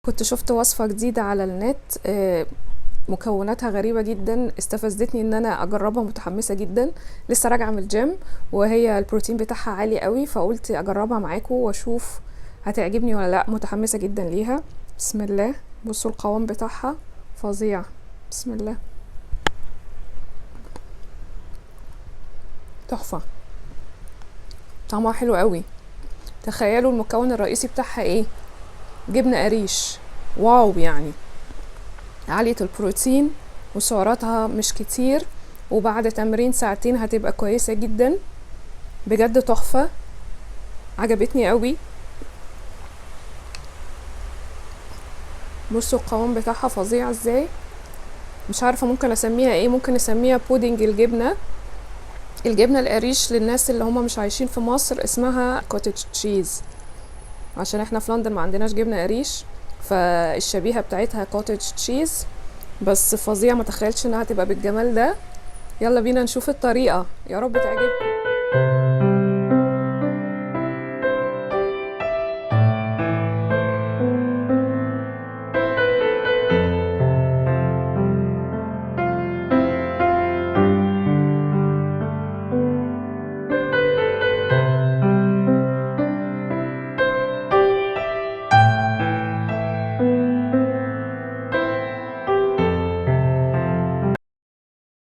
كنت شفت وصفة جديدة على النت، مكوناتها غريبة جدا، استفزتني ان انا اجربها، متحمسة جدا. لسه راجعة من الجيم وهي البروتين بتاعها عالي قوي، فقلت اجربها معاكم واشوف هتعجبني ولا لا. متحمسة جدا ليها. بسم الله. بصوا القوام بتاعها فظيع. بسم الله، تحفة، طعمها حلو قوي. تخيلوا المكون الرئيسي بتاعها ايه؟ جبنة قريش. واو، عالية البروتين وسعراتها مش كتير، وبعد تمرين ساعتين هتبقى كويسة جدا. بجد تحفة، عجبتني قوي. بصوا القوام بتاعها فظيع ازاي. مش عارفة ممكن اسميها ايه، ممكن اسميها بودنج الجبنة. الجبنة القريش للناس اللي هم مش عايشين في مصر اسمها cottage cheese، عشان احنا في لندن ما عندناش جبنة قريش، فالشبيهة بتاعتها cottage cheese. بس فظيعة، ما تخيلتش انها تبقى بالجمال ده. يلا بينا نشوف الطريقة، يا رب تعجبكم.